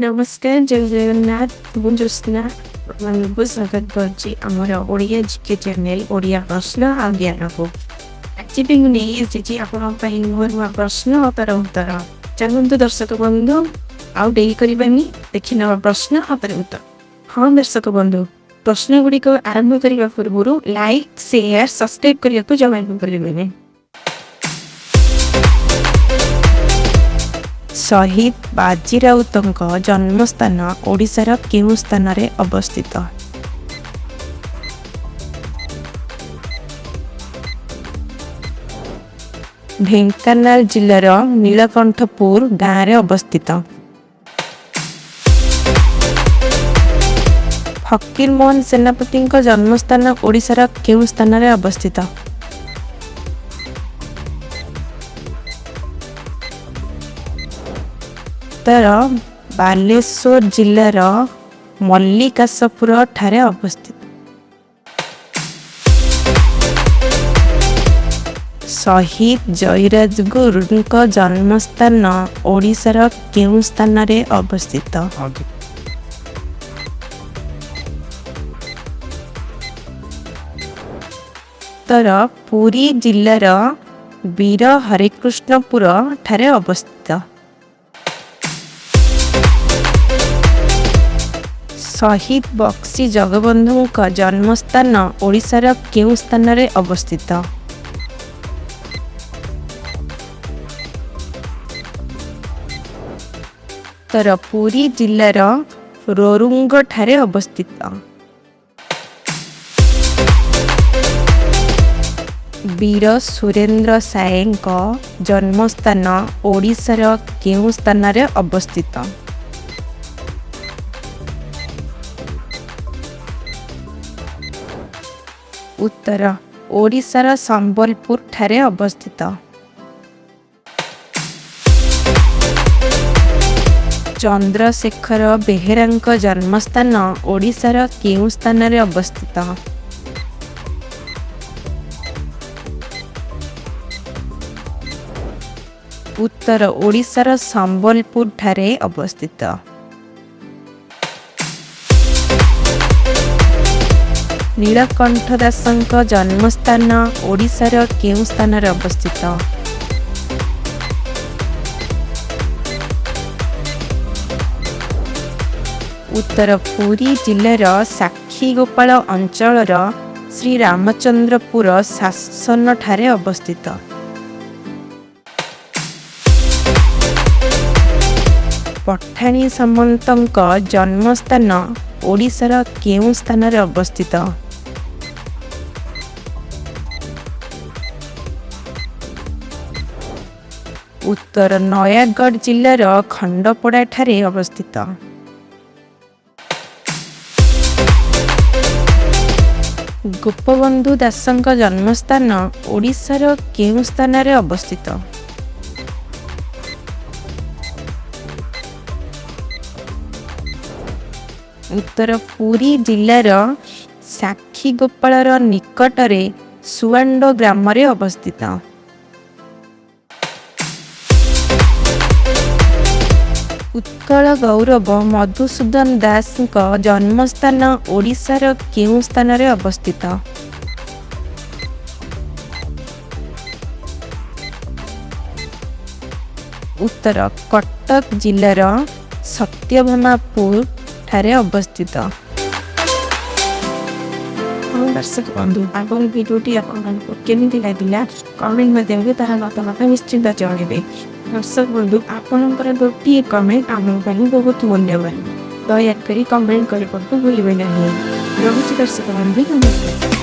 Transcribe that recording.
ନମସ୍କାର, ଜୟ ଜଗନ୍ନାଥ। ମୁଁ ଜ୍ୟୋତ୍ସ୍ନା, ଆପଣମାନଙ୍କୁ ସ୍ୱାଗତ କରୁଛି ଆମର ଓଡ଼ିଆ ଜିକେ ଚ୍ୟାନେଲ ଓଡ଼ିଆ ପ୍ରଶ୍ନ ଆଉ ଜ୍ଞାନକୁ। ଆଜି ବି ମୁଁ ନେଇ ଆସିଛି ଆପଣଙ୍କ ପାଇଁ ନୂଆ ନୂଆ ପ୍ରଶ୍ନ ଆଉ ତାର ଉତ୍ତର। ଚାଲନ୍ତୁ ଦର୍ଶକ ବନ୍ଧୁ, ଆଉ ଡେରି କରିବାନି, ଦେଖିନେବା ପ୍ରଶ୍ନ ଆଉ ତାର ଉତ୍ତର। ହଁ ଦର୍ଶକ ବନ୍ଧୁ, ପ୍ରଶ୍ନ ଗୁଡ଼ିକ ଆରମ୍ଭ କରିବା ପୂର୍ବରୁ ଲାଇକ୍, ସେୟାର, ସବସ୍କ୍ରାଇବ୍ କରିବାକୁ ଜମା ବି ଭୁଲିବେନି। ଶହୀଦ ବାଜି ରାଉତଙ୍କ ଜନ୍ମସ୍ଥାନ ଓଡ଼ିଶାର କେଉଁ ସ୍ଥାନରେ ଅବସ୍ଥିତ? ଢେଙ୍କାନାଳ ଜିଲ୍ଲାର ନୀଳକଣ୍ଠପୁର ଗାଁରେ ଅବସ୍ଥିତ। ଫକୀରମୋହନ ସେନାପତିଙ୍କ ଜନ୍ମସ୍ଥାନ ଓଡ଼ିଶାର କେଉଁ ସ୍ଥାନରେ ଅବସ୍ଥିତ? ଉତ୍ତର ବାଲେଶ୍ୱର ଜିଲ୍ଲାର ମଲ୍ଲିକାଶପୁର ଠାରେ ଅବସ୍ଥିତ। ଶହୀଦ ଜୟୀରାଜ ଗୁରୁଙ୍କ ଜନ୍ମସ୍ଥାନ ଓଡ଼ିଶାର କେଉଁ ସ୍ଥାନରେ ଅବସ୍ଥିତ? ଉତ୍ତର ପୁରୀ ଜିଲ୍ଲାର ବୀର ହରିକୃଷ୍ଣପୁର ଠାରେ ଅବସ୍ଥିତ। ଶହୀଦ ବକ୍ସି ଜଗବନ୍ଧୁଙ୍କ ଜନ୍ମସ୍ଥାନ ଓଡ଼ିଶାର କେଉଁ ସ୍ଥାନରେ ଅବସ୍ଥିତ? ଉତ୍ତର ପୁରୀ ଜିଲ୍ଲାର ରୋରୁଙ୍ଗଠାରେ ଅବସ୍ଥିତ। ବୀର ସୁରେନ୍ଦ୍ର ସାଏଙ୍କ ଜନ୍ମସ୍ଥାନ ଓଡ଼ିଶାର କେଉଁ ସ୍ଥାନରେ ଅବସ୍ଥିତ? ଉତ୍ତର ଓଡ଼ିଶାର ସମ୍ବଲପୁର ଠାରେ ଅବସ୍ଥିତ। ଚନ୍ଦ୍ରଶେଖର ବେହେରାଙ୍କ ଜନ୍ମସ୍ଥାନ ଓଡ଼ିଶାର କେଉଁ ସ୍ଥାନରେ ଅବସ୍ଥିତ? ଉତ୍ତର ଓଡ଼ିଶାର ସମ୍ବଲପୁର ଠାରେ ଅବସ୍ଥିତ। ନୀଳକଣ୍ଠ ଦାସଙ୍କ ଜନ୍ମସ୍ଥାନ ଓଡ଼ିଶାର କେଉଁ ସ୍ଥାନରେ ଅବସ୍ଥିତ? ଉତ୍ତର ପୁରୀ ଜିଲ୍ଲାର ସାକ୍ଷୀଗୋପାଳ ଅଞ୍ଚଳର ଶ୍ରୀରାମଚନ୍ଦ୍ରପୁର ଶାସନଠାରେ ଅବସ୍ଥିତ। ପଠାଣି ସାମନ୍ତଙ୍କ ଜନ୍ମସ୍ଥାନ ଓଡ଼ିଶାର କେଉଁ ସ୍ଥାନରେ ଅବସ୍ଥିତ? ଉତ୍ତର ନୟାଗଡ଼ ଜିଲ୍ଲାର ଖଣ୍ଡପଡ଼ାଠାରେ ଅବସ୍ଥିତ। ଗୋପବନ୍ଧୁ ଦାସଙ୍କ ଜନ୍ମସ୍ଥାନ ଓଡ଼ିଶାର କେଉଁ ସ୍ଥାନରେ ଅବସ୍ଥିତ? ଉତ୍ତର ପୁରୀ ଜିଲ୍ଲାର ସାକ୍ଷୀଗୋପାଳର ନିକଟରେ ସୁଆଣ୍ଡୋ ଗ୍ରାମରେ ଅବସ୍ଥିତ। ଉତ୍କଳ ଗୌରବ ମଧୁସୂଦନ ଦାସଙ୍କ ଜନ୍ମସ୍ଥାନ ଓଡ଼ିଶାର କେଉଁ ସ୍ଥାନରେ ଅବସ୍ଥିତ? ଉତ୍ତର କଟକ ଜିଲ୍ଲାର ସତ୍ୟଭାମାପୁର ଠାରେ ଅବସ୍ଥିତ। ହଁ ଦର୍ଶକ ବନ୍ଧୁ, ଆଗାମୀ ଭିଡ଼ିଓଟି ଆପଣମାନଙ୍କୁ କେମିତି ଲାଗିଲା କମେଣ୍ଟ ମାଧ୍ୟମରେ ତାହା ମତାମତ ନିଶ୍ଚିତ ଜଣାଇବେ। ଦର୍ଶକ ବନ୍ଧୁ, ଆପଣଙ୍କର ଗୋଟିଏ କମେଣ୍ଟ ଆମ ପାଇଁ ବହୁତ ମୂଲ୍ୟବାନ। ଦୟାକରି କମେଣ୍ଟ କରିବାକୁ ଭୁଲିବେ ନାହିଁ। ରହୁଛି ଦର୍ଶକ ବନ୍ଧୁ, ନମସ୍କାର।